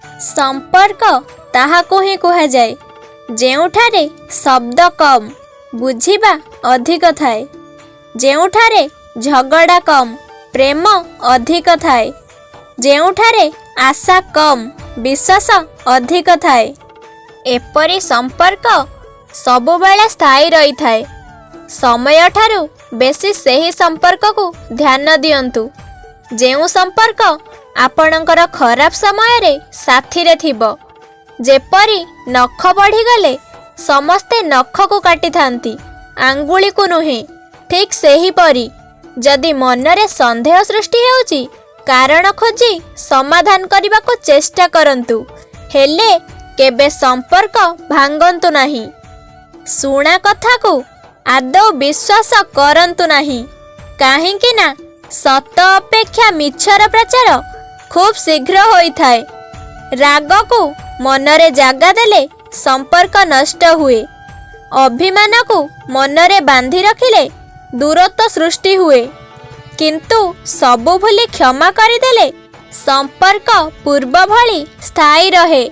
ସମ୍ପର୍କ ତାହାକୁ ହିଁ କୁହାଯାଏ, ଯେଉଁଠାରେ ଶବ୍ଦ କମ୍, ବୁଝିବା ଅଧିକ ଥାଏ। ଯେଉଁଠାରେ ଝଗଡ଼ା କମ୍, ପ୍ରେମ ଅଧିକ ଥାଏ। ଯେଉଁଠାରେ ଆଶା କମ୍, ବିଶ୍ୱାସ ଅଧିକ ଥାଏ। ଏପରି ସମ୍ପର୍କ ସବୁବେଳେ ସ୍ଥାୟୀ ରହିଥାଏ। ସମୟଠାରୁ ବେଶୀ ସେହି ସମ୍ପର୍କକୁ ଧ୍ୟାନ ଦିଅନ୍ତୁ, ଯେଉଁ ସମ୍ପର୍କ ଆପଣଙ୍କର ଖରାପ ସମୟରେ ସାଥିରେ ଥିବ। ଯେପରି ନଖ ବଢ଼ିଗଲେ ସମସ୍ତେ ନଖକୁ କାଟିଥାନ୍ତି, ଆଙ୍ଗୁଳିକୁ ନୁହେଁ, ଠିକ୍ ସେହିପରି ଯଦି ମନରେ ସନ୍ଦେହ ସୃଷ୍ଟି ହେଉଛି, କାରଣ ଖୋଜି ସମାଧାନ କରିବାକୁ ଚେଷ୍ଟା କରନ୍ତୁ, ହେଲେ କେବେ ସମ୍ପର୍କ ଭାଙ୍ଗନ୍ତୁ ନାହିଁ। ଶୁଣା କଥାକୁ ଆଦୌ ବିଶ୍ୱାସ କରନ୍ତୁ ନାହିଁ, କାହିଁକି ନା ସତ ଅପେକ୍ଷା ମିଛର ପ୍ରଚାର ଖୁବ୍ ଶୀଘ୍ର ହୋଇଥାଏ। ରାଗକୁ ମନରେ ଜାଗା ଦେଲେ ସମ୍ପର୍କ ନଷ୍ଟ ହୁଏ। ଅଭିମାନକୁ ମନରେ ବାନ୍ଧି ରଖିଲେ ଦୂରତ୍ୱ ସୃଷ୍ଟି ହୁଏ। କିନ୍ତୁ ସବୁ ଭୁଲି କ୍ଷମା କରିଦେଲେ ସମ୍ପର୍କ ପୂର୍ବ ଭଳି ସ୍ଥାୟୀ ରହେ।